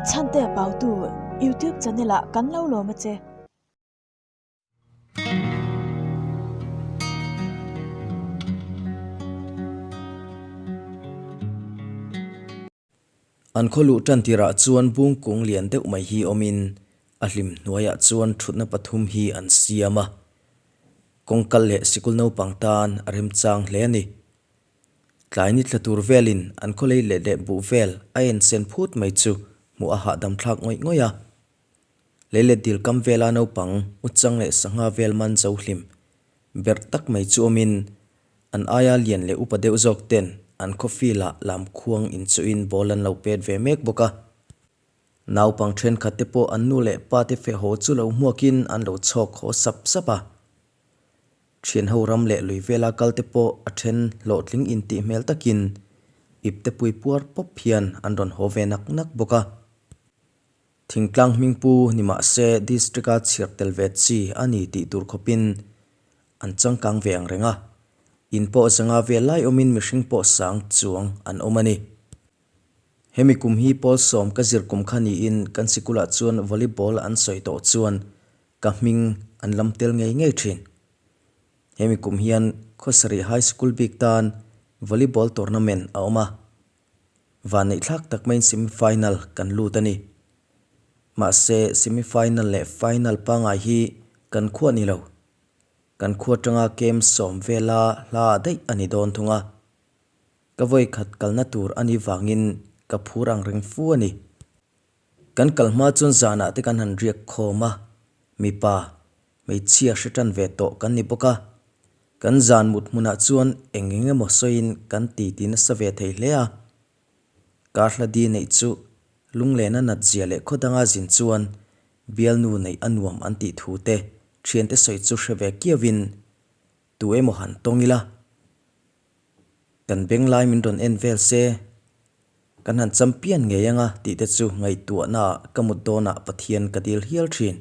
Chhantea Pautu YouTube channel ah kan lo lawm a che. An khaw luh tan tirah chuan bung kung lian deuh mai hi awmin a hlim hnuaiah chuan thutna pathum hi an siam a. Kawngkal leh sikul naupang tan a remchang hle a ni. Tlai ni tla tur velin an khaw lei leh leh buh vel a en sen phut mai chu hmuh a hahdam thlak ngawih ngawih a. Lei leh dil kam vela naupang uchang leh sangha vel man zo hlim berh tak mai chu awmin an aia lian leh upa deuh zawk ten an khaw field ah lamkhuang inchuhin ball an lo pet ve mek bawk a. Naupang thenkhat te pawh an nu leh pa te feh haw chu lo hmuakin an lo chhawk haw sap sap a. Thian ho ram leh lui vela kal te pawh a then hlawhtling intih hmel takin ip te pui puar pawp hian an rawn haw ve nak nak bawk a. Thingtlang hmingpu ni mah se district-a chhiar tel ve chi a ni tih tur khawpin an changkang ve ang reng a, in pawh zanga vel lai awmin mihring pawh sang chuang an awm a ni. Hemi kum hi pawl sawm ka zir kum kha niin kan sikulah chuan volleyball an sawi tawh chuan ka hming an lam tel ngei ngei thin. Hemi kum hian Khawsarih High School bik tan volleyball tournament a awm a, Vanneihthlak tak maiin semi final kan lut a ni. Mahse semi final leh final pangngai hi kan khuah ni lo. Kan khua atanga kem sawm vela hla daih a ni dawn thung a. Ka vawi khat kalna tur a nih vangin ka phur ang reng fu a ni. Kan kal hma chuan zanah te kan han riak khawm a, mipa, hmeichhia hre tan ve tawh kan ni bawk a. Kan zan mut hmunah chuan eng eng emaw sawiin kan ti ti nasa ve thei hle a. Karhla di neih chu lunglena nat zia leh khaw danga zin chuan bialnu neih a nuam an tih thu te thiante sawi chu hre ve kiauin tu emaw han tawng ila. Kan beng lai min rawn en vel se, kan han champion ngei anga tih te chu ngaihtuahnaah ka mut dawnah Pathian ka dil hial thin.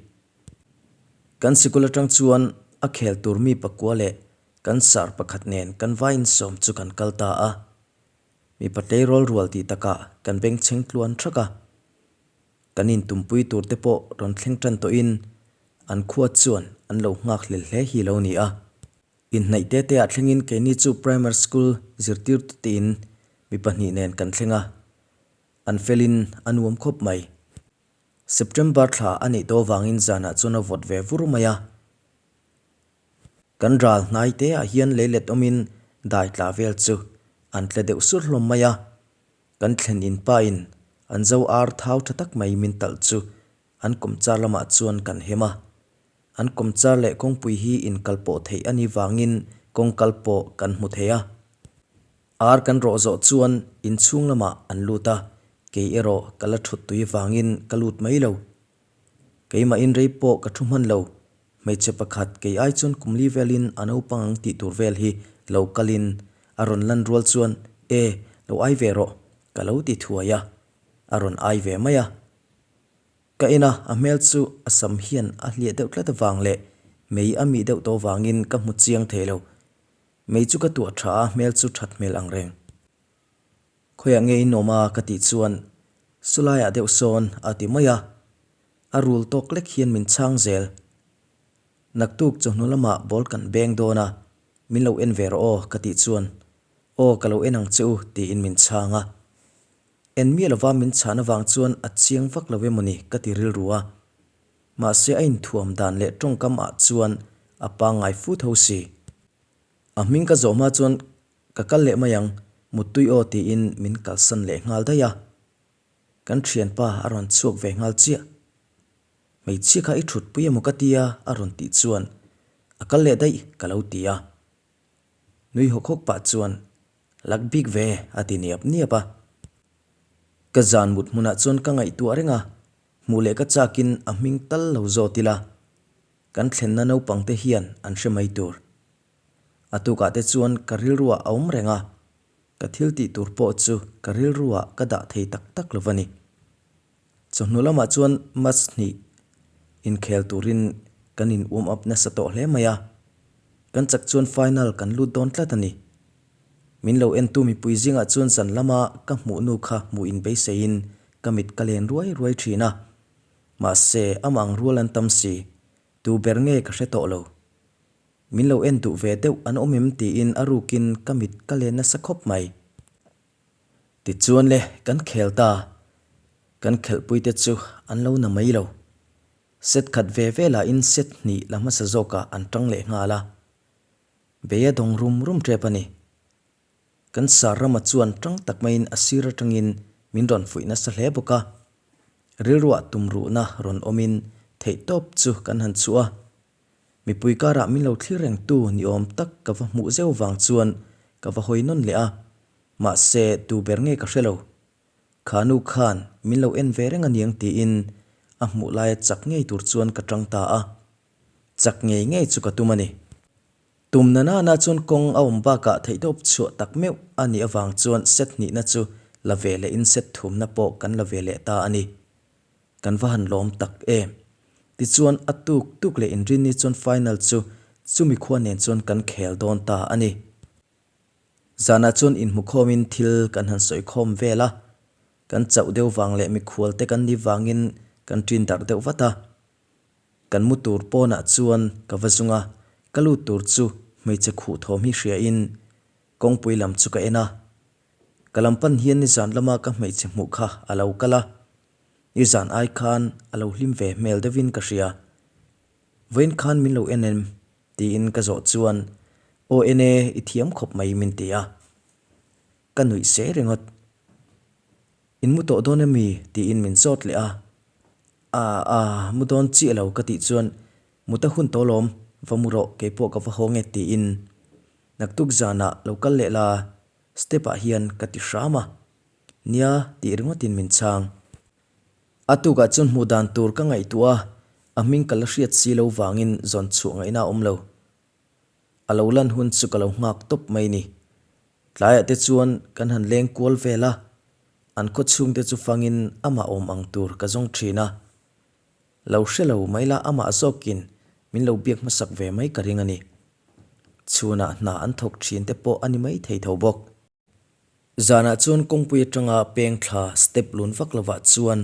Kan sikul atang chuan a khel tur mi pakua leh kan sar pakhat nen kan vaiin sawm chu kan kal ta a. Mipa tleirawl rual tih takah kan bengchheng tluan thak a. Kan intumpui tur te pawh rawn thleng tan tawhin an khua chuan an lo nghak hlel hle hi lo ni a. Inhnaih te te ah thlengin keini chu Primary School zirtirtu tiin mi pahnih nen kan thleng a, an felin a nuam khawp mai. September thla a nih tawh avangin zanah chuan a vawt ve vur mai a. Kan ral hnai te ah hian leilet awmin dai tla vel chu an tle deuh sur hlawm mai a. Kan thlen in pa in an zo ar thau tha tak mai min talh chu an kawmchar lamah chuan kan hem a. An kawmchar leh kawngpui hi inkal pawh theih a nih vangin kawngkal pawh kan hmu thei a. Ar kan rawh zawh chuan inchhung lamah an lut a, kei erawh ka la thut tui vangin ka lut mai lo. Keimahin rei pawh ka thu hman lo, hmeichhe pakhat kei ai chuan kumli velin a naupang ang tih tur vel hi lo kalin a rawn lan rual chuan E, lo ai ve rawh ka lo ti thuai a, a rawn ai ve mai a. Ka en a, a hmel chu a sam hian a hliah deuh tlat avang leh mei a mih deuh tawh vangin ka hmu chiang thei lo. Mei chu ka tuah tha a, hmel chu that hmel ang reng. Khawiah nge in awm a? ka tih chuan Sulaiah deuh sawn a ti mai a, a rul tawk lek hian min chhang zel. Naktuk chawhnu lamah ball kan beng dawn a, min lo en ve rawh aw ka tih chuan Aw ka lo en ang che u tiin min chhang a. En miah lova min chhan avang chuan a chiang vak lo emawni ka ti rilru a. Mahse a inthuam dan leh tawngkam ah chuan a pangngai fu tho si. A hming ka zawh hma chuan ka kal leh mai ang, muttui aw tiin min kalsan leh nghal daih a. Kan thianpa a rawn chhuak ve nghal chiah. Hmeichhia kha i thutpui emaw ka tia a rawn tih chuan a kal leh daih ka lo ti a. Nui hawk hawk pah chuan Lak bik ve a ti niap niap a. Ka zan mut hmunah chuan ka ngaihtuah reng a, hmuh leh ka chakin a hming tal lo zawt ila, kan thlenna naupang te hian an hre mai tur. A tukah te chuan ka rilruah a awm reng a, ka thil tih tur pawh chu ka rilruah ka dah thei tak tak lo va ni. Chawhnu lamah chuan match hnih inkhel turin kan in warm up nasa tawh hle mai a, kan chak chuan final kan lut dawn tlat a ni. Min lo entu mipui zingah chuan zan lama ka hmuh nu kha hmuh in beiseiin ka mit ka len ruai ruai thin a. Mahse, amah ang rual an tam si, tu ber nge ka hre tawh lo. Min lo en duh ve deuh an awm em tiin a rukin ka mit ka len nasa khawp mai. Tichuan le, kan khel ta. Kan khelhpuite chu an lo na mai lo. Set khat ve ve lahin set hnih la hmasa zawkah an tang leh nghal a. Bei a dawng rum rum tep a ni. Kan sar rama chuan tang tak maiin a sir atangin min rawn fuih nasa hle bawk a. Rilruah tumruhna rawn awmin theihtawp chu kan han chhuah a. Mipui karah min lo thlir rengtu ni awm tak ka va hmuh zeuh vang chuan ka va hawi nawn leh a, mahse tu ber nge ka hre lo. Kha nu khan min lo en ve reng aniang tiin a hmuh laia chak ngei tur chuan ka tang ta a. Chak ngei ngei chu ka tum a ni. Tum na nana chuan kawng a awm bakah theihtawp chhuah tak meuh a nih avang chuan set hnihna chu la ve lehin set thumna pawh kan la ve leh ta a ni. Kan va han lawm tak em. Tichuan a tuk tuk leh inrinni chuan final chu chumi khua nen chuan kan khel dawn ta a ni. Zanah chuan inhmukhawmin thil kan han sawikhawm vel a, kan chauh deuh vang leh mikhual te kan ni vangin kan ṭin darh deuh vat a. Kan mu tur pawnah chuan ka va zung a, ka lut tur chu hmeichhe khuh thawm hi hriain kawngpui lam chu ka en a. Ka lam pan hian nizan lama ka hmeichhe hmuh kha a lo kal a, nizan ai khan a lo hlim ve hmel deuhin ka hria. Vawiin khan min lo en em? tiin ka zawh chuan Aw en e, i thiam khawp mai min ti a. Ka nuih se ringawt. In mu tawh dawn emi? tiin min zawt leh a. A, a, mu dawn chiah lo ka tih chuan Mut a hun tawh lawm, va mu rawh, keipawh ka va hawng e tiin naktuk zanah lo kal leh la, step ah hian ka ti hram a. Nia tih ringawtin min chhang. A tukah chuan hmuh dan tur ka ngaihtuah a, a hming ka la hriat si lo vangin zawn chhuah ngaihna a awm lo. A lo lan hun chu ka lo nghak tawp mai ni. Tlaiah te chuan kan han leng kual vel a, an khaw chhungte chu fangin amah awm ang tur ka zawng thin a. Lo hre lo mai la amah zawkin min lo biak hmasak ve mai ka ring a ni. Chhunah hna an thawk thin te pawh a ni mai thei tho bawk. Zanah chuan kawngpui atanga peng thla step lun vak lovah chuan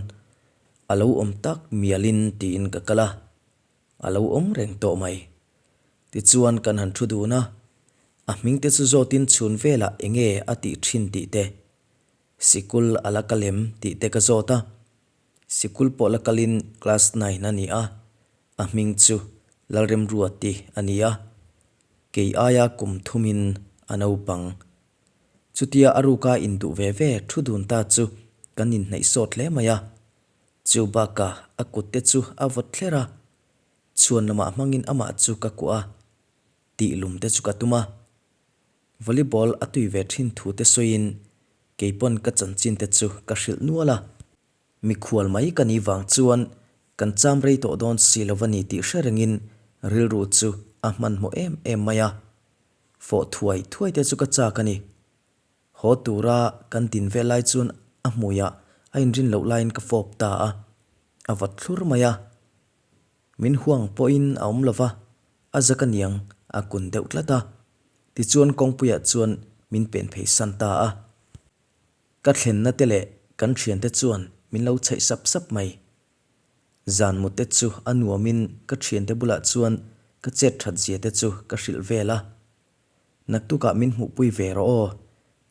a lo awm tak mialin tiin ka kal a, a lo awm reng tawh mai. Tichuan kan han thu dun a, a hming te chu zawtin chhun velah enge a tih thin tih te, sikul a la kal em tih te ka zawt a, sikul pawh la kalin class nine a ni a, a hming chu Lalremruati a ni a, kei aia kum thumin a naupang. Chutia a ruka induh ve ve thu dun ta chu kan inhnaih sawt hle mai a, chu bakah a kut te chu a vawt thler a, chhuan lamah hmangin amah chu ka kuah a, tih lum te chu ka tum a. Volleyball a tui ve thin thu te sawiin keipawn ka chanchin te chu ka hrilh nual a. Mikhual mai ka nih vang chuan kan cham rei tawh dawn si lo va ni tih hre rengin rilru chu a hmanhmawh em em mai a. Fawh thuai thuai te chu ka chak a ni. Haw tura kan din ve lai chuan a hmuiah a inrin loh laiin ka fawp ta a, a vawt thlur mai a. Min huang pawhin a awm lo va, a zak aniang a kun deuh tlat a. Tichuan kawngpuiah chuan min pen phei san ta a. Ka thlenna te leh kan thiante chuan min lo chhaih sap sap mai. Zan mut te chu a nuamin ka thiante bulah chuan ka chet that zia te chu ka hrilh vel a. Naktukah min hmuhpui ve rawh aw,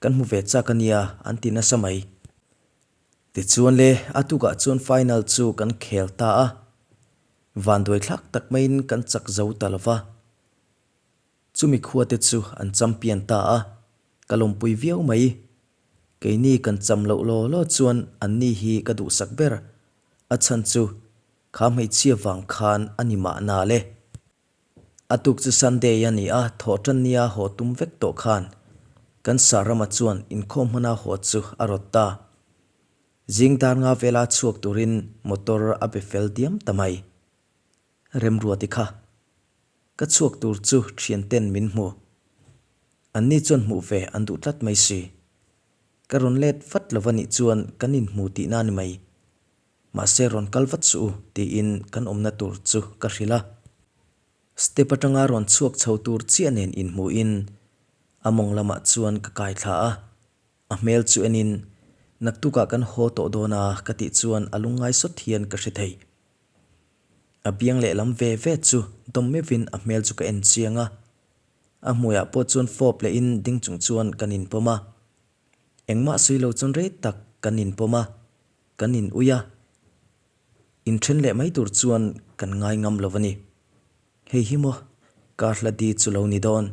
kan hmu ve chak a nia an ti nasa mai. Tichuan le, a tukah chuan final chu kan khel ta a. Vanduai thlak tak maiin kan chak zo ta lo va. Chumi khuate chu an champion ta a, ka lawmpui viau mai. Keini kan cham loh law law chuan anni hi ka duhsak ber, a chhan chu kha hmeichhia vang khan a ni mahna le. A tuk chu Sunday a ni a, thawhtannia haw tum vek tawh khan kan Sarama chuan inkhawm hmana haw chu a rawt ta. Zing dar nga vela chhuak turin motor a be fel diam ta mai. Remruati kha. Ka chhuak tur chu thianten min hmu. Anni chuan hmuh ve an duh tlat mai si. Ka rawn let vat lo va nih chuan kan inhmu tihna a ni mai. Mahse rawn kal vat suh u tiin kan awmna tur chu ka hrilh a. Step atanga rawn chhuak chho tur chiah nen inhmuhin a mawng lamah chuan ka kai thla a. A hmel chu enin. Naktukah kan haw tawh dawn a ka tih chuan a lungngai sawt hian ka hre thei. A biang lehlam ve ve chu dawm meuhin a hmel chu ka en chiang a. A hmuiah pawh chuan fawp lehin ding chung chuan kan inpawm a. Engmah sawi lo chuan rei tak kan inpawm a, kan in ui a. Inthen leh mai tur chuan kan ngai ngam lo a ni. Hei hi maw kar hla di chu lo ni dawn.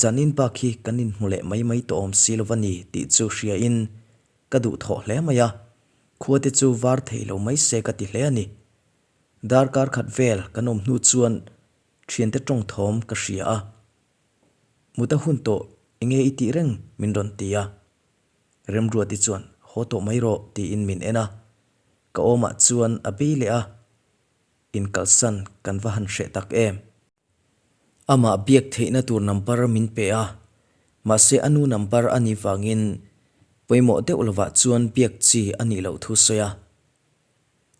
Zanin bak hi kan inhmu leh mai mai tawh awm si lo va ni tih chu hria in ka duhthawh hle mai a, khua te chu var thei lo mai se ka ti hle a ni. Darkar khat vel kan awm hnu chuan thiante tawng thawm ka hria a. Mut a hun tawh enge i tih reng min rawn ti a. Remruati chuan haw tawh mai rawh tiin min en a. Ka awmah chuan a bei leh a. Inkalsan kan va han hreh tak em. Amah biak theihna tur number min pe a, mahse a nu number a nih vangin pawimawh deuh lovah chuan biak chi a nih loh thu sawi a.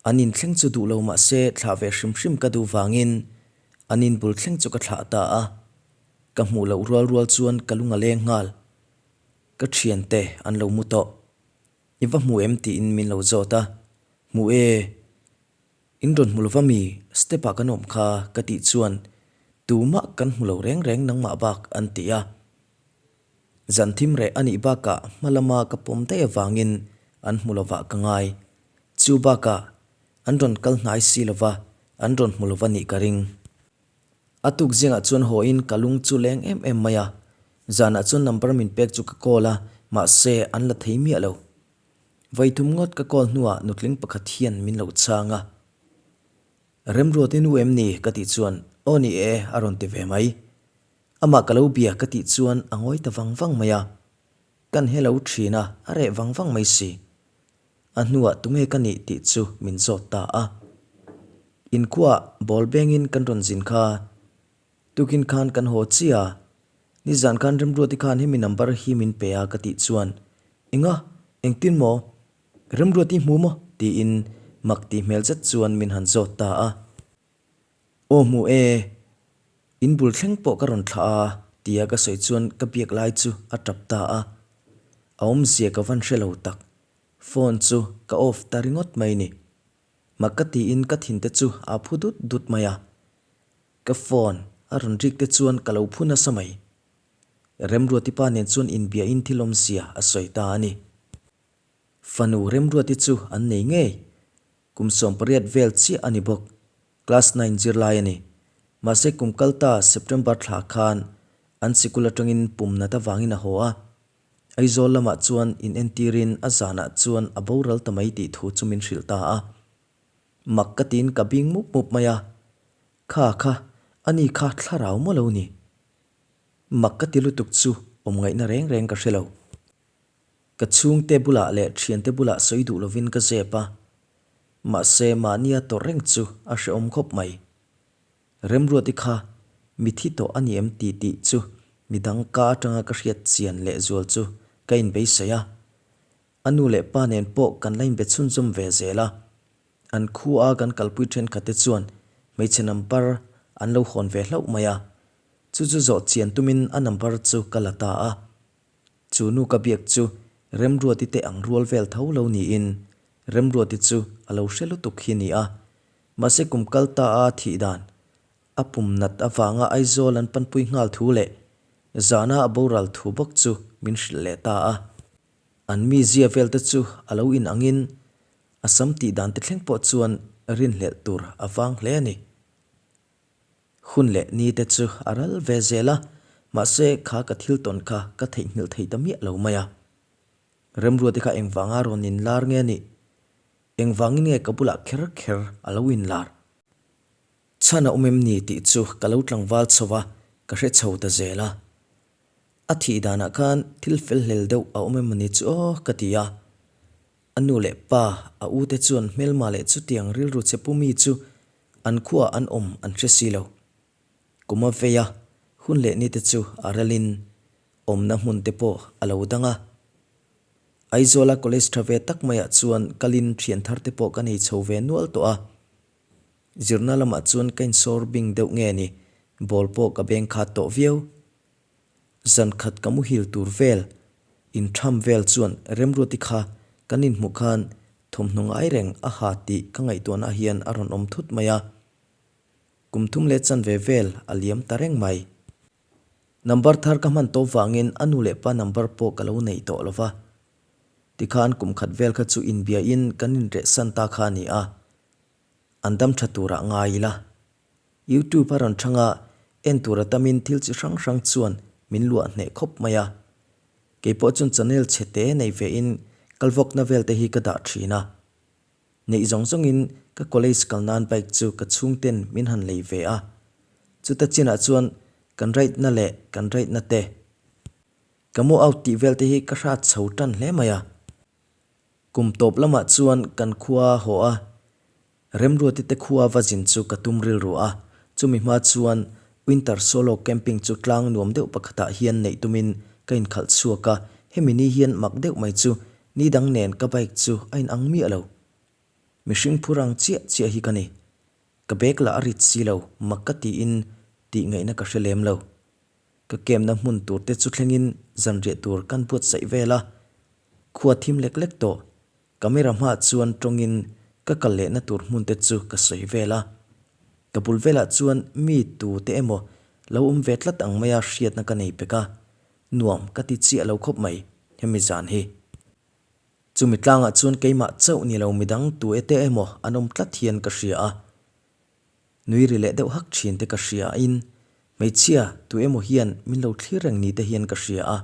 An inthleng chu duh lo mahse thlah ve hrim hrim ka duh vangin an inbul thleng chu ka thlah ta a. Ka hmuh loh rual rual chuan ka lung a leng nghal. Ka thiante an lo mu tawh. I va hmu em tiin min lo zawt a. Hmu e. In rawn hmu lova mi step ah kan awm kha ka tih chuan tumah kan hmu lo reng reng nangmah bak an ti a. Zan thim reh a nih bakah hma lama ka pawm daih avangin an hmu lovah ka ngai. Chu bakah an rawn kal hnai si lova an rawn hmu lova nih ka ring. A tuk zingah chuan haw in ka lung chu leng em em mai a. Zanah chuan number min pek chu ka call a, mahse an la thei miah lo. Vaithum ngawt ka call hnuah nutling pakhat hian min lo chhang a. Remruat i nu em ni? ka tih chuan Aw ni e a rawn ti ve mai. Amah ka lo bia ka tih chuan a ngawi ta vang vang mai a. Kan hello thin a, a reh vang vang mai si. A hnuah tunge ka nih tih chu min zawt ta a. Inkhuaah ball bengin kan rawn zin kha. Tukin khan kan haw chiah a, nizan khan Remruati khan hemi number hi min pe a ka tih chuan, Enga? Engtin maw? Remruati hmu maw? tiin mak tih hmel zet chuan min han zawt ta a. Aw hmu e, in bul thleng pawh ka rawn thlah a tia ka sawi chuan ka biak lai chu a tap ta a. A awmzia ka van hre lo tak, phone chu ka off ta ringawt mai ni. Mak ka tiin ka thinte chu a phu dut dut mai a. Ka phone a rawn rik te chuan ka lo phu nasa mai. Remruati pa nen chuan inbiahin thil awmzia a sawi ta a ni. Fanu Remruati chu an nei ngei. Kum 18 vel chiah a ni bawk. Class nine zirlai a ni. Mahse kum kal ta September thla khan an sikul atangin pum nat avangin a haw a. Aizawl lamah chuan in entirin a zanah chuan a boral ta mai tih thu chu min hrilh ta a. Mak ka tiin ka bing mup mup mai a, Kha kha, ani kha thlarau maw lo ni? Mak ka ti lutuk chu awm ngaihna reng reng ka hre lo. Ka chhungte bulah leh thiante bulah sawi duh lovin ka zep a, mahse mahnia tawrh reng chu a hrehawm khawp mai. Remruati kha mithi tawh a ni em tih tih chu midang ka atanga ka hriat chian lehzual chu ka inbeisei a. A nu leh pa nen pawh kan la inbe chhunzawm ve zel a. An khua kan kalpui thenkhatte chuan hmeichhe number an lo hawn ve hlauh mai a. Chu chu zawh chian tumin a number chu ka la ta a. Chu nu ka biak chu Remruati te ang rual vel tho lo niin Remruati chu a lo hre lutuk hi ni a. Mahse kum kal ta a thih dan a pum nat avanga Aizawl an panpui nghal thu leh zana a boral thu bawk chu min hrilh leh ta a. An mizia vel te chu a lo in angin a sam tih dan te thleng pawh chuan rinhlelh tur a vang hle a ni. Hun leh ni te chu a ral ve zel a, mahse kha ka thil tawn kha ka theihnghilh thei ta miah lo mai a. Remruati kha engvanga rawn inlar nge nih? Engvangin nge ka bulah kher kher a lo inlar? Chhan a awm em ni tih chu ka lo tlangval chho a, ka hre chho ta zel a. A thih danah khan thil fel hlel deuh a awm em ni chu aw ka ti a. A nu leh pa, a u te chuan hmelma leh chutiang rilru che pu mi chu an khuaah an awm an hre si lo. Kum a vei a, hun leh ni te chu a ralin awmna hmun te pawh a lo dang a. Aizawla college tha ve tak maiah chuan kalin thian thar te pawh ka nei chho ve nual tawh a. Zirna lamah chuan ka insawr bing deuh nge ni, ball pawh ka beng khat tawh viau. Zan khat ka muhil tur vel. Intham vel chuan Remruati kha kan inhmuh khan thawmhnaw ngai reng a ha tih ka ngaihtuahna hian a rawn awm thut mai a. Kum thum leh chanve vel a liam ta reng mai. Number thar ka hman tawp vangin a nu leh pa number pawh ka lo nei tawh lo va. Tikhan kum khat vel kha chu inbiain kan inrehsan ta kha a ni a. An dam tha turah ngai ila. YouTube a rawn chhang a, en tur a tamin thil chi hrang hrang chuan min luah hneh khawp mai a. Keipawh chuan channel chhe te nei ve in kalvawkna vel te hi ka dah thin a. Neih zawng zawngin ka college kal nan bike chu ka chhungten min han lei ve a. Chuta chinah chuan kan ride na leh kan ride na te, ka mu out tih vel te hi ka hrat chho tan hle mai a. Kum tawp lamah chuan kan khua a haw a, Remruati te khua va zin chu ka tum rilru a, chumi hma chuan Winter Solo Camping chu tlang nuam deuh pakhatah hian neih tumin ka inkhalh chhuak a, hemi ni hian mak deuh mai chu ni dang nen ka bike chu a inang miah lo. Mihring phur ang chiah chiah hi ka ni. Ka bag lah a rit si lo, mak ka tiin tih ngaihna ka hre lem lo. Ka kemna hmun tur te chu thlengin zanriah tur kan buatsaih vel a, khua thim lek lek tawh. Camera hmaah chuan tawngin ka kal lehna tur hmun te chu ka sawi vel a. Ka bul velah chuan mi tu te emaw lo awm ve tlat ang maia hriatna ka nei pek a, nuam ka ti chiah lo khawp mai hemi zan hi. Chumi tlangah chuan keimah chauh ni lo midang tu e te emaw an awm tlat hian ka hria a. Nui ri leh deuh hak thin te ka hria in hmeichhia tu emaw hian min lo thlir reng ni te hian ka hria a.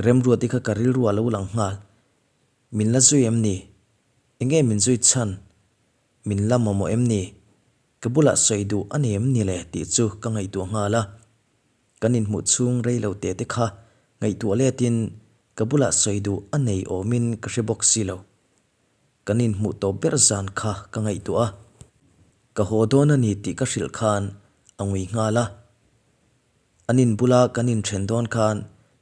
Remruati kha ka rilru a lo lang nghal. Min la zui em ni? Enge min zui chhan? Min la mamawh em ni? Ka bulah sawi duh a ni em ni le tih chu ka ngaihtuah nghal a. Kan inhmuh chhung rei lo teh te kha ngaihtuah letin ka bulah sawi duh a nei awmin ka hre bawk si lo. Kan inhmuh tawp ber zan kha ka ngaihtuah a. Ka haw dawn a ni tih ka hrilh khan a ngui nghal a. An in bula kan inthen dawn khan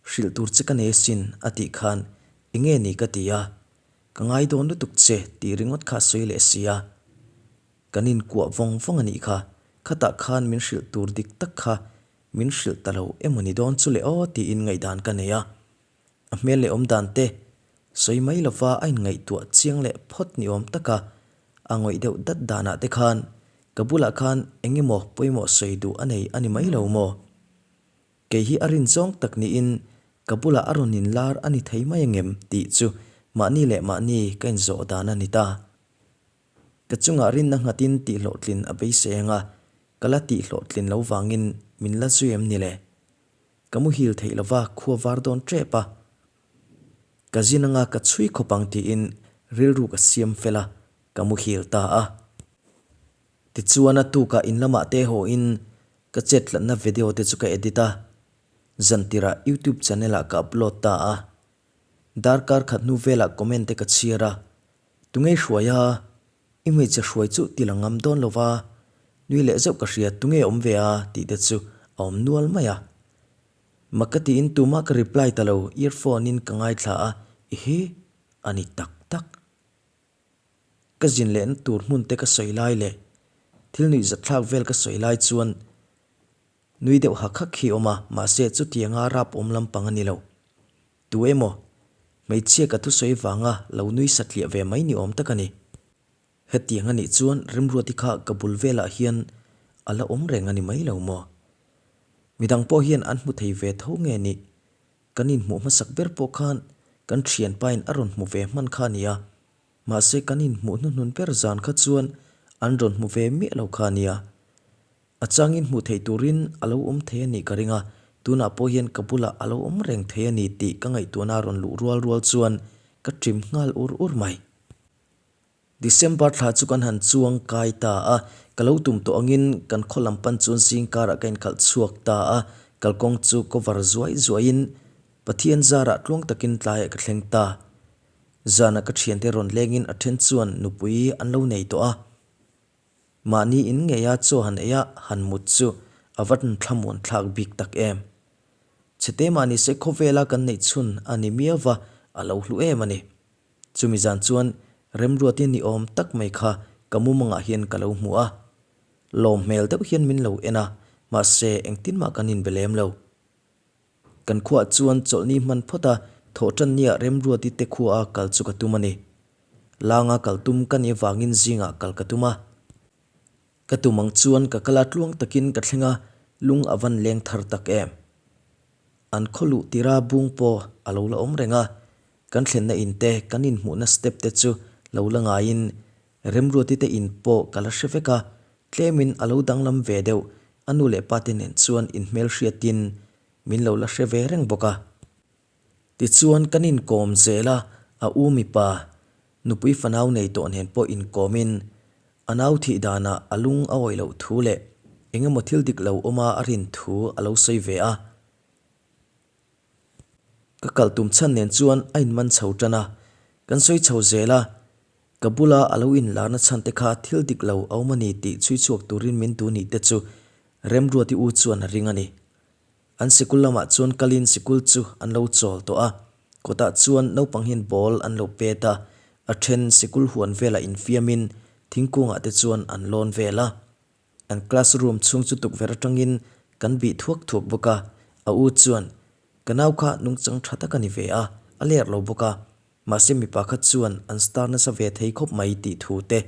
hrilh tur che ka nei asin a tih khan enge ni ka ti a, ka ngai dawn lutuk che tih ringawt kha a sawi leh si a. Kan inkuah vawng vawng a nih kha, khatah khan min hrilh tur dik tak kha min hrilh ta lo emaw ni dawn chu le aw tiin ngaihdan ka nei a. A hmel leh awm dan te sawi mai lova a inngaihtuah chiang leh phawt ni awm taka a ngawih deuh dat danah te khan ka bulah khan eng emaw pawimawh sawi duh a nei a ni mai lo maw? Kei hi a rin zawng tak niin ka bulah a rawn inlar a ni thei mai angem tih chu mahni leh mahni ka inzawh dan a ni ta. Ka chungah rinna nghatin tihhlawhtlin a beisei anga ka la tihhlawhtlin lo vangin min la zui em ni le? Ka muhil theih lova khua var dawn tep a, ka zin anga ka chhui khawp ang tiin rilru ka siam fel a, ka muhil ta a. Tichuan a tukah in lamah te haw in ka chet tlatna video te chu ka edit a, zantirah YouTube channel ah ka upload ta a. Darkar khat hnu velah comment te ka chhiar a, Tungei hruai a, i hmeichhe hruai chu ti la ngam dawn lova, nui leh zeuh ka hria tunge awm ve a tih te chu a awm nual mai a. Mak ka tiin tumah ka reply ta lo, earphone in ka ngaithla a, ihi, a ni tak tak. Ka zin lehna tur hmun te ka sawi lai leh thil nuih zatthlak vel ka sawi lai chuan nui deuh hak hak hi a awm a, mahse chutianga rap awm lampang a ni lo. Tu emaw, hmeichhia ka thusawi vanga lo nui satliah ve mai ni awm tak a ni. Hetiang a nih chuan Remruati kha ka bul velah hian a la awm reng a ni mai lo maw? Midang pawh hian an hmu thei ve tho nge nih? Kan inhmuh hmasak ber pawh khan kan thianpain a rawn hmu ve hman kha a nia. Mahse kan inhmuh hnuhnun ber zan kha chuan an rawn hmu ve miah lo kha a nia. A changin hmuh theih turin a lo awm thei a nih ka ring a, tunah pawh hian ka bulah a lo awm reng thei a ni tih ka ngaihtuahna a rawn luh rual rual chuan ka ṭim nghal ur ur mai. December thla chu kan han chuang kai ta a, ka lo tum tawh angin kan khaw lam pan chuan zing karah ka inkhalh chhuak ta a, kalkawng chu cover zuai zuaiin Pathian zarah tluang takin tlaiah ka thleng ta. Zanah ka ṭhiante rawn lengin a ṭhen chuan nupui an lo nei tawh a. Mahni in ngeia chaw han ei a, han mut chu a va thlamuan thlak bik tak em. Chhete mahni se khawvela kan neih chhun a ni miau va, a lo hlu em a ni. Chumi zan chuan Remruati ni awm tak mai kha ka mumangah hian ka lo hmu a. Lawm hmel deuh hian min lo en a, mahse engtin mah kan inbe lem lo. Kan khuaah chuan chawlhni hman phawt a, Thawhṭannia Remruati te khua a kal chu ka tum a ni. Langa kal tum ka nih avangin zingah kal ka tum a. Ka tum ang chuan ka kal a tluang takin ka thleng a, lung a van leng thar tak em. An khaw luh tira bung pawh a lo la awm reng a, kan thlenna in te, kan inhmuhna step te chu lo la ngaiin Remruati te in pawh ka la hre vek a, tlemin a lo danglam ve deuh, a nu leh pa te nen chuan inhmelhriatin min lo la hre ve reng bawk a. Tichuan kan inkawm zel a, a u mipa, nupui fanau nei tawh nen pawh inkawmin a nau thih danah a lung a awih loh thu leh eng emaw thil dik lo awma a rin thu a lo sawi ve a. Ka kal tum chhan nen chuan a inman chho tan a, kan sawi chho zel a, ka bula a lo inlarna chhan te kha thil dik lo a awm a ni tih chhui chhuak turin min duh nih te chu Remruati u chuan a ring a ni. An sikul lamah chuan kalin sikul chu an lo chawl tawh a, kawtah chuan naupang hian ball an lo pet a, a then sikul huan velah infiamin thingkungah te chuan an lawn vel a. An class room chhung chu tukverh atangin kan bih thuak thuak bawk a, a u chuan, Ka nau kha nungchang tha tak a ni ve a, a ler lo bawk a, mahse mipa kha chuan an star nasa ve thei khawp mai tih thu te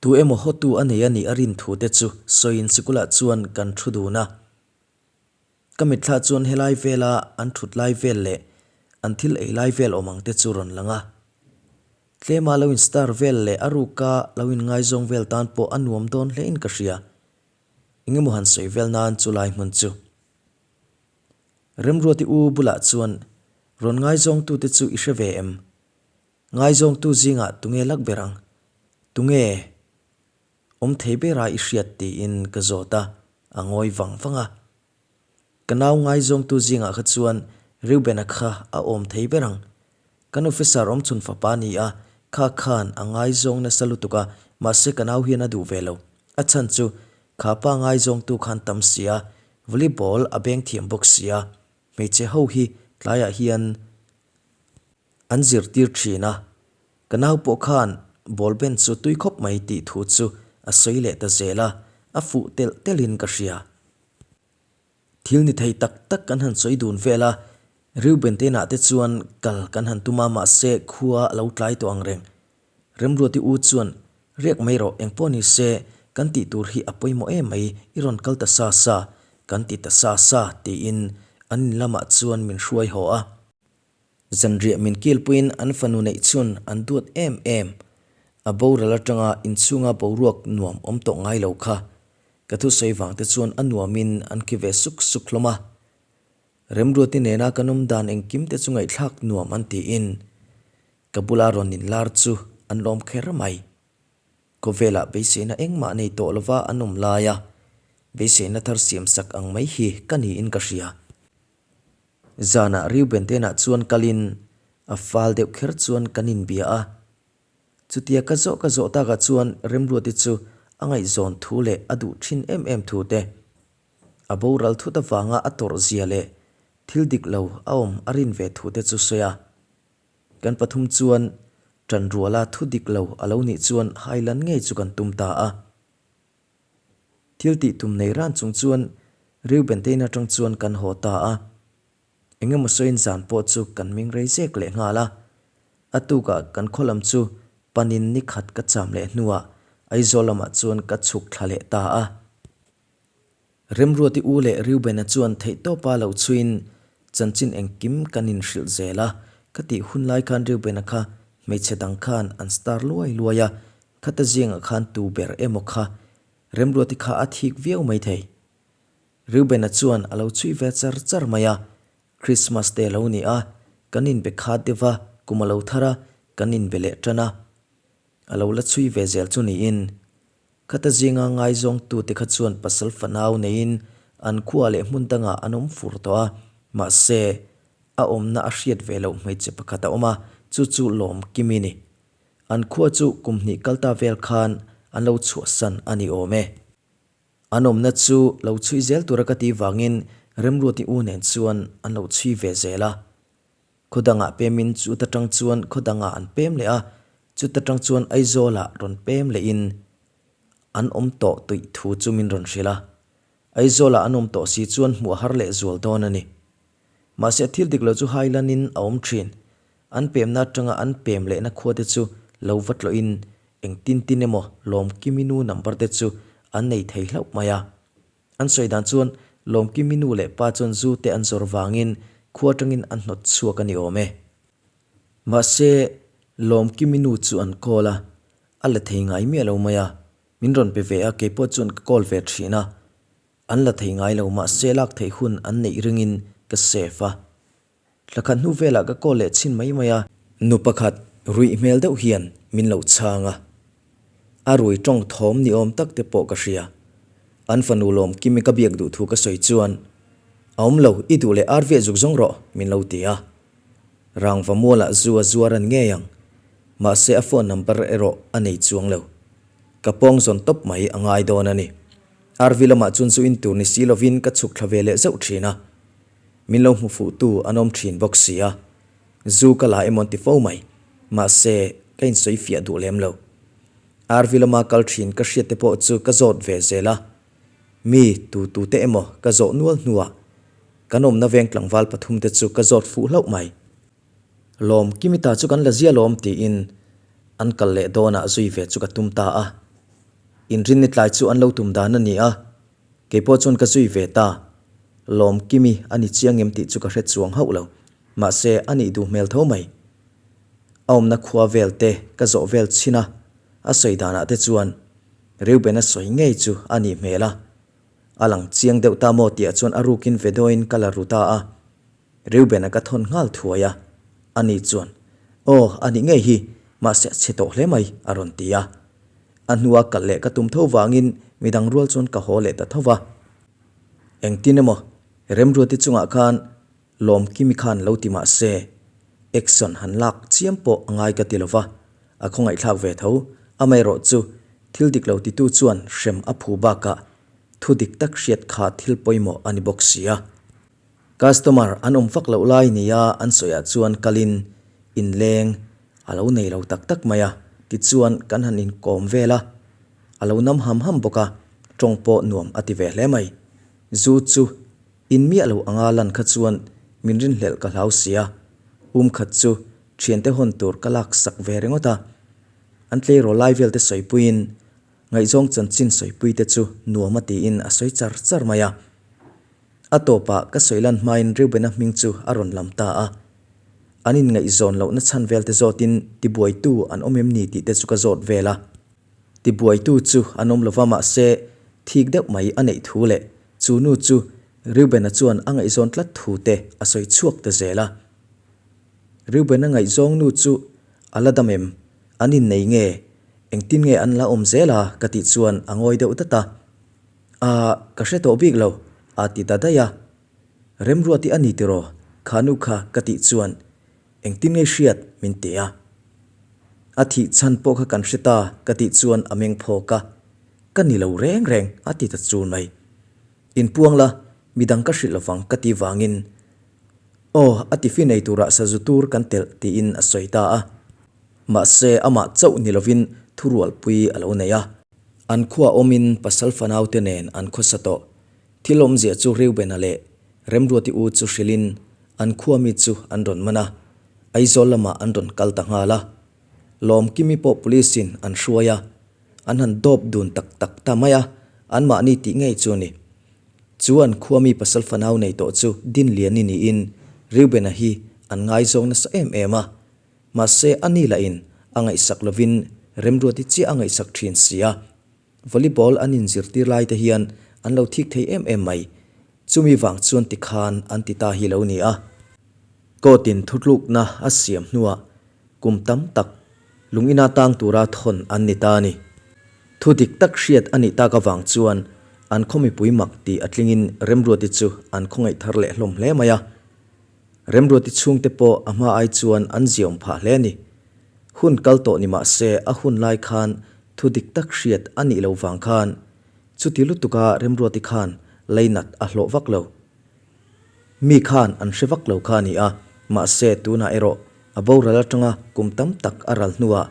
Tu emaw hawtu a nei a nih a rin thu te chu sawiin sikulah chuan kan thu dun a. Ka mitthla chuan helai vela an thut lai vel leh an thil ei lai vel awm ang te chu rawn lang a. Tlema lo in star vel leh a ruka lo in ngaizawng vel tan pawh a nuam dawn hlein ka hria. Engemaw han sawi vel nan chu lai hmun chu. Remruati u bulah chuan rawn ngaizawngtute chu i hre ve em? Ngaizawngtu zingah tunge lak ber ang? Tunge awm thei bera i hriat tiin ka zawt a, a ngawi vang vang a. Ka nau ngaizawngtu zingah kha chuan Reuben-a kha a awm thei ber ang. Kan officer awmchhun fapa a ni a, kha khan a ngaizawng nasa lutuk a, mahse ka nau hian a duh ve lo. A chhan chu kha pa ngaizawngtu khan tam si a, volleyball a beng thiam bawk si a, hmeichhe ho hi tlaiah hian An zirtir thin a, ka nau pawh khan ball ben chu tui khawp mai tih thu chu a sawi leh ta zel a, a fuh telh telhin ka hria. Thil ni thei tak tak kan han sawi dun vel a, Reuben te inah te chuan kal kan han tum a mahse khua a lo tlai tawh ang reng. Remruati u chuan riak mai rawh engpawh ni se kan tih tur hi a pawimawh em mai i rawn kal ta sa sa kan ti ta sa sa tiin an in lamah chuan min hruai haw a. Zanriah min kilpuiin an fanu neih chhun an duat em em. A boral atanga inchhunga boruak nuam awm tawh ngai lo kha. Ka thusawi vang te chuan a nuamin an khi ve suk suk hlawm a. Remruati nena kan awm dan engkim te chu ngaihthlak nuam an tiin ka bula rawn inlar chu an lawm kher mai. Khawvelah beiseina engmah nei tawh lova an awm laia beiseina thar siamsak ang mai hi ka niin ka hria. Zanah Reuben te inah chuan kalin a fal deuh kher chuan kan inbia a. Chutia ka zawh ka zawh takah chuan Remruati chu a ngaihzawn thu leh a duh thin em em thu te, a boral thut avanga a tawrh zia leh thil dik lo a awm a rin ve thu te chu sawi a. Kan pathum chuan ṭanruala thu dik lo a lo nih chuan hailan ngei chu kan tum ta a. Thil tih tum nei ran chung chuan Reuben te in atang chuan kan haw ta a. Engemaw sawiin zan pawh chu kan ming rei zek leh nghal a. A tukah kan khaw lam chu panin ni khat ka cham leh hnuah Aizawl lamah chuan ka chhuk thla leh ta a. Remruati u leh Reuben-a chuan theihtawpa lo chhuiin chanchin engkim kan inhrilh zel a. Ka tih hun lai khan Reuben-a kha hmeichhe dang khan an star luai luai a, Khata zingah khan tu ber emaw kha Remruati kha a thik viau mai thei. Reuben-a chuan a lo chhui ve char char mai a, Christmas te a lo ni a, kan inbe khat deuh va, kum a lo thar a, kan inbe leh tan a. A lo la chhui ve zel chu niin. Khata zinga ngaizawngtute kha chuan pasal fanau neiin an khua leh hmun dangah an awm fur tawh a, mahse, a awmna a hriat ve loh hmeichhe pakhat a awm a, chu chu Lawmkimi ni. An khua chu kum hnih kal ta vel khan an lo chhuahsan a ni awm e. An awmna chu lo chhui zel tura ka tih vangin Remruati u nen chuan an lo chhui ve zel a. Khaw dangah pemin chuta tang chuan khaw dangah an pem leh a, chuta tang chuan Aizawlah rawn pem lehin an awm tawh tuih thu chu min rawn hrilh a. Aizawlah an awm tawh si chuan hmuh a har leh zual dawn a ni. Mahse thil dik lo chu hai lanin a awm thin. An pemna atanga an pem lehna khua te chu lo va tlawhin engtin tin emaw Lawmkimi nu number te chu an nei thei hlauh mai a. An sawi dan chuan Lawmkimi nu leh pa chuan zu te an zawr vangin khua atangin an hnawt chhuak a ni awm e. Mahse Lawmkimi nu chu an call a, a la thei ngai miah lo mai a. Min rawn pe ve a, keipawh chuan ka call ve thin a. An la thei ngai lo mahse lak theih hun an neih ringin ka save a. Thla khat hnu velah ka call leh chhin mai mai a. Nu pakhat ruih hmel deuh hian min lo chhang a. A rui tawng thawm ni awm tak te pawh ka hria. An fanu lawm Kimi ka biak duh thu ka sawi chuan, A awm lo, i duh leh ar viah zuk zawng rawh, min lo ti a. Rangva mualah zu a zuar an ngei ang. Mahse a phone number erawh a nei chuang lo. Ka pawng zawn tawp mai a ngai dawn a ni. RV lamah chuan zu in tur ni si lovin ka chhuk thla ve leh zeuh thin a. Min lo hmu fuh tu an awm thin bawk si a. Zu ka la emawn ti fo mai. Mahse, ka insawi fiah duh lem lo. RV lama kal thin ka hriat te pawh chu ka zawt ve zel a. Mi tu tu te emaw ka zawh nual hnuah kan awmna veng tlangval pathum te chu ka zawt fuh hlauh mai. Lawm Kimita chu kan la zia lawm tiin an kal leh dawnah zui ve chu ka tum ta a. Inrinni tlai chu an lo tum dan a ni a, keipawh chuan ka zui ve ta. Lawm Kimi a ni chiang em tih chu ka hre chuang hauh lo, mahse a nih duh hmel tho mai. A awmna khua vel te ka zawh vel chhin a, a sawi danah te chuan Reuben-a sawi ngei chu a nih hmel a. A lang chiang deuh ta maw tihah chuan a rukin vedawiin ka la ru ta a. Reuben-a ka thawn nghal thuai a, ani chuan, Aw, a nih ngei hi, mahse a chhe tawh hle mai, a rawn ti a. A hnua kal leh ka tum tho vangin midang rual chuan ka haw leh ta tho va. Engtin emaw, Remruati chungah khan Lawmkimi khan lo ti mah se, action han lak chiam pawh a ngai ka ti lo va, a khawngaihthlak ve tho. Amaherawh chu, thil dik lo titu chuan hrem a phu bakah thu dik tak hriat kha thil pawimawh a ni bawk si a. Customer an awm vak loh lai nia an sawiah chuan kalin inleng a lo nei lo tak tak mai a, tichuan kan han inkawm vel a, a lo nam ham ham bawk a, tawng pawh nuam a ti ve hle mai. Zu chu in miah lo anga lan kha chuan min rinhlelh ka hlau sia, um khat chu thiante hawn tur ka lak sak ve ringawt a, an tleirawl lai vel te sawipuiin ngaihzawng chanchin sawipui te chu nuam a tiin a sawi char char mai a. A tawpah ka sawi lan hmain Reubena hming chu a rawn lam ta a. An inngaihzawn lohna chhan vel te zawtin tibuaitu an awm em ni tih te chu ka zawt vel a. Tibuaitu chu an awm lova mahse thik deuh mai a neih thu leh chu nu chu Reubena chuan a ngaihzawn tlat thu te a sawi chhuak ta zel a. Reubena ngaihzawng nu chu a la dam em? An innei nge? Engtin nge an la awm zel a? ka tih chuan a ngawi deuh dat a. Aah, ka hre tawh bik lo, a ti ta daih a. Remruati a ni tiraw, kha nu kha ka tih chuan engtin nge hriat min ti a. A thih chhan pawh kha kan hre ta ka tih chuan a meng phawk a, ka ni lo reng reng a ti ta chul mai. Inpuang la, midang ka hrilh lovang ka ti vangin aw a tiffin ei turah sazu tur kan telh tiin a sawi ta a. Mahse amah chauh ni lovin thurualpui a lo nei a. An khua awmin pasal fanaute nen an khawsa tawh. Thil awmzia chu Reubena leh Remruati u chu hrilhin an khua mi chu an rawn man a, Aizawl lamah an rawn kal ta nghal a. Lawmkimi pawh police in an hruai a, an han dawp dun tak tak ta mai a, anmahni tih ngei chu a ni. Chu an khua mi pasal fanau nei tawh chu Dinliani niin Reubena hi an ngaizawng nasa em em a. Mahse, a ni lahin a ngaihsak lovin Remruati chiah a ngaihsak thin si a. Volleyball an inzirtir lai te hian an lo thik thei em em mai. Chumi vang chuan tikhan an ti ta hi lo ni a. Court-in thutlukna a siam hnuah kum tam tak lungina tang tura thawn an ni ta a ni. Thu dik tak hriat a nih tak avang chuan an khaw mipui mak tih a tlingin Remruati chu an khawngaih thar leh hlawm hle mai a. Remruati chhungte pawh a hma ai chuan an ziaawm phah hle a ni. Hun kal tawh ni mah se a hun lai khan thu dik tak hriat a nih lo vang khan chuti lutuka Remruati khan leinat a hlawh vak lo. Mi khan an hre vak lo kha a ni a, mahse tunah erawh a boral atanga kum tam tak a ral hnuah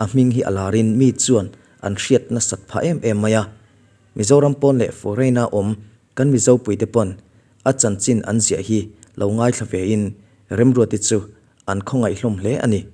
a hming hi a larin mi chuan an hriat nasat phah em em mai a. Mizoram pawn leh foreign-a awm kan Mizopuite pawn A chanchin an ziah hi lo ngaithla ve in Remruati chu an khawngaih hlawm hle a ni.